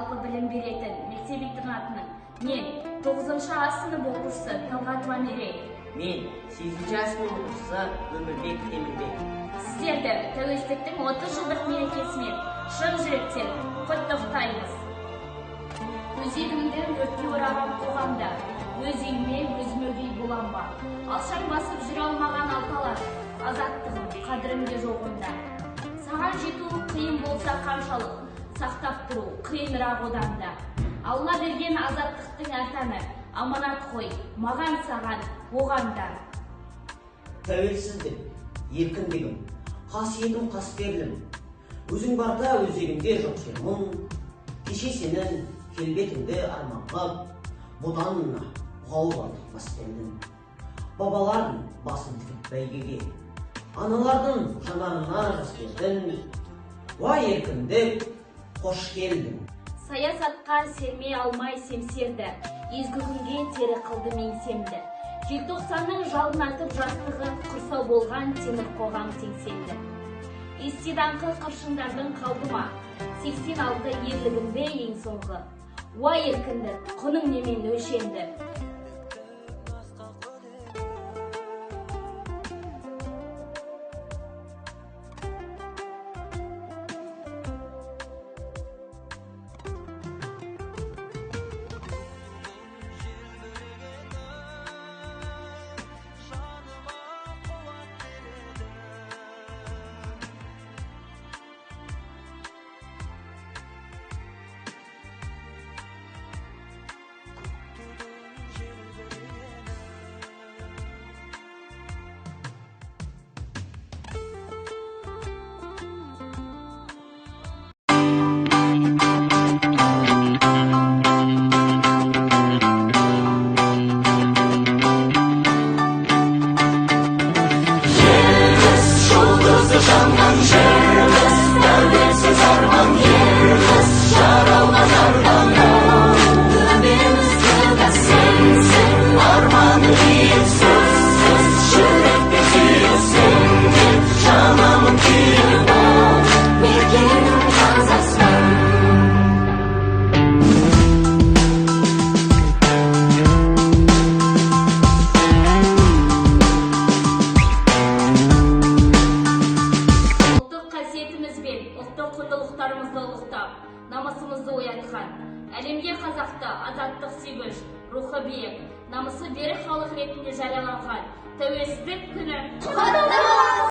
жалпы білім беретін мектеп-интернатының мен 9-шы А сынып оқушысы Талғатова Мерей. Мен 8-ші А сынып оқушысы Өмірбек Темірбек. Сіздерді тәуелсіздіктің 30 жылдық мерекесімен шын жүректен құттықтаймыз. Өзегімді өртке ораған қоғамда өз үйіме өзім өгей болам ба? Алшаң басып жүре алмаған алталар, азаттығым қадірімде жоғында. Саған жету қиын болса қаншалық, сақтап тұру қиынырақ одан да. Алла берген азаттықтың әр таңы, аманат қой, маған саған, оған да. Тәуелсіздік, еркіндігім, қасиетім қастерлім. Өзің барда өзегімде жоқ жер мұң. Кеше сенің келбетіңді арманғып, бұдан бұғау бардық бас. Бабалардың басын тігіп бәйгеге, аналардың жанарына жас бердің. Уа еркіндік, қош келдің. Саясатқа серме алмай семсерді, езгі күнге тері қылды меңсемді. Желтоқсанның жалын атып жастығы, құрсау болған темір қоғам теңселді. Есте даңқы қыршындардың қалды ма? 86 ерлігінде ең соңғы. Уа еркіндік, құның немен өлшенді? Намысымызды оятқан, әлемге қазақты азаттық сүйгіш, рухы биік, намысы берік халық ретінде жарияланған тәуелсіздік күні құтты болсын!